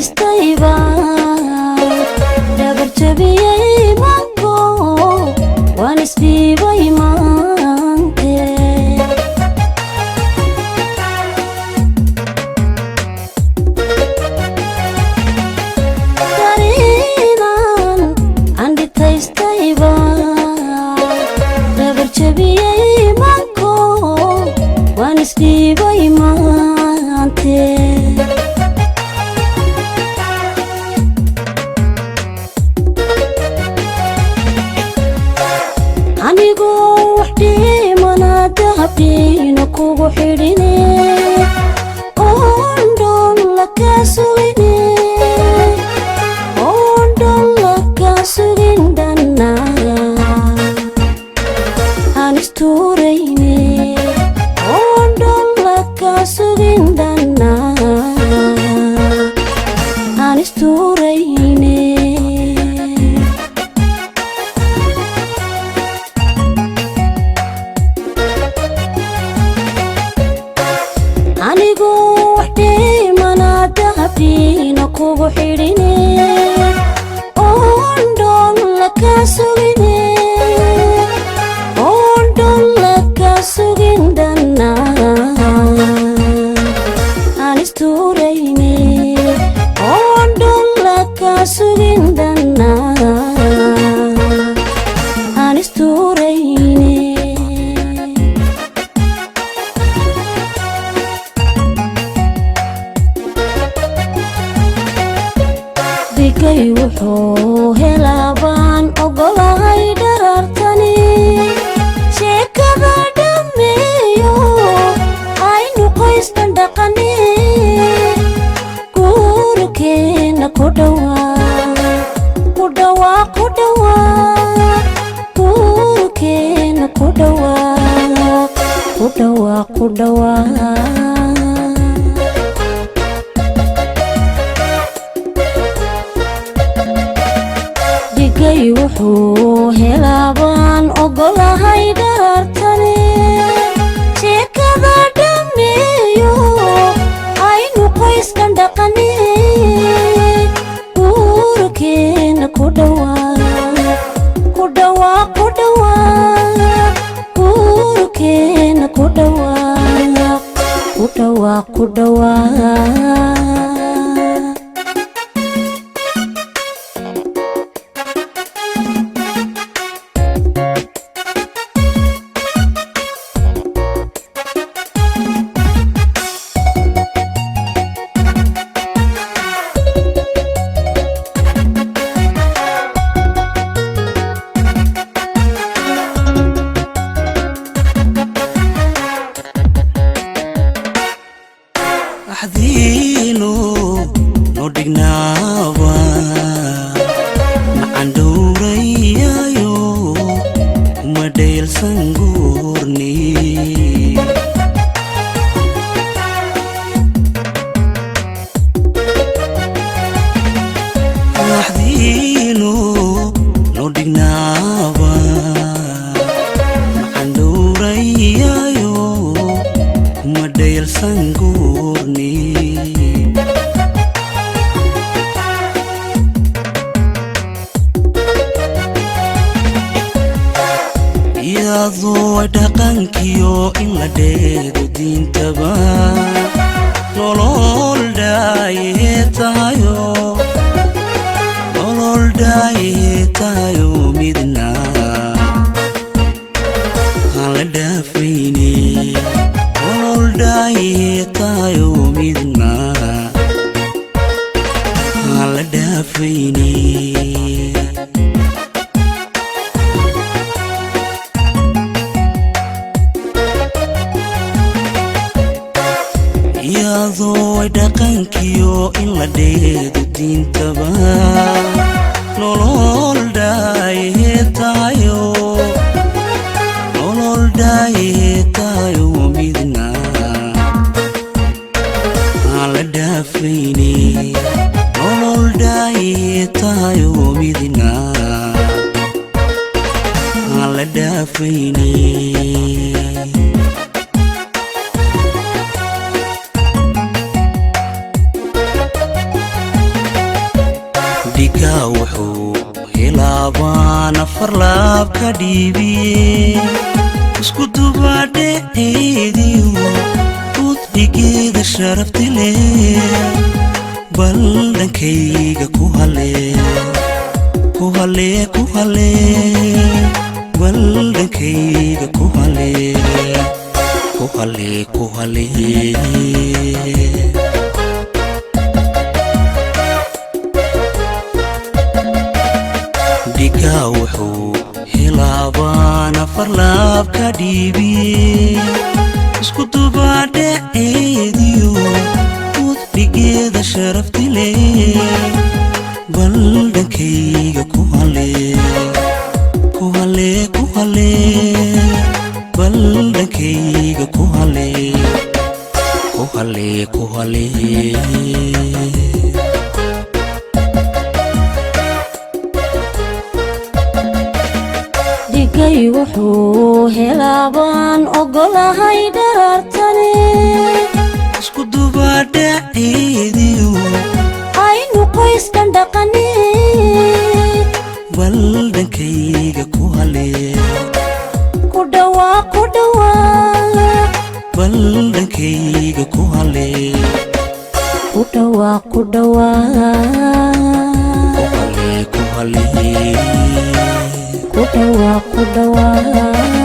Andhitaystayba dhabar jabiyey manko, waan isdhiibay maante. Dariinan andhitaystayba dhabar jabiyey manko, waan isdhiibay maante. Anigu wax dhimana dahabdiina kugu xidhine, oondhon lakaa sugine, oondhon lakaa sugin dhanna aan istuurayne, oondhon lakaa sugin dhanna aan istuurayne. Anigu wax dhimana dahabdiina kugu xidhine, oondhon lakaa sugine, oondhon lakaa sugin dhanna aan istuurayne, oondhon lakaa sugin dhanna aan istuurayne. Dhigay wuxuu helaa baan ogolahay dharartani, sheekada dhammeeyo aynu qoyskan dhaqane, guurkeena ku dhawaa, ku dhawaa, ku dhawaa, guurkeena ku dhawaa, ku dhawaa, ku dhawaa. Dhigay wuxuu helaa baan ogolahay dharartani, sheekada dhammeeyo aynu qoyskan dhaqane, guurkeena ku dhawaa, ku dhawaa, ku dhawaa, guurkeena ku dhawaa, ku dhawaa, ku dhawaa. Axdiinu noo dhignaaba macan dhowrayayo, kuma dhaylsan goorni. Axdiinu noo dhignaaba macan dhowrayayo, kuma dhaylsan goorni. Iyadoo dhaqankiyo in la dheego diintaba nolol dhaayee tahayo, nolol dhaayee tahayo, midna aan la dhaafayne, nolol dhaayee tahayo, midna aan la dhaafayne. Iyadoo dhaqankiyo in la dheedo diintaba nolol dhaayee tahayo, nolol dhaayee tahayo, midna aan la dhaafayne, nolol dhaayee tahayo, midna aan la dhaafayne. laab ka dhiibiye, isku dubaadhaceediyo udhigeeda sharafti leh, bal dhankayga ku halee, ku halee, ku halee, bal dhankayga ku halee, ku halee, ku halee. Dhigaa wuxuu hilaabaan afar laab ka dhiibiye, isku dubaadhaceediyo udhigeeda sharafti leh, bal dhankayga ku halee, ku halee, ku halee, bal dhankayga ku halee, ku halee, ku halee. Dhigay wuxuu helaabaan ogolahay dharaartane, isku dubaadhaceediyo aynu qoyskan dhaqane, bal dhankayga ku halee, ku dhawaaq, ku dhawaaq, bal dhankayga ku halee, ku dhawaaq, ku dhawaaq, ku halee, ku halee, ku dhawaaq, ku dhawaaq.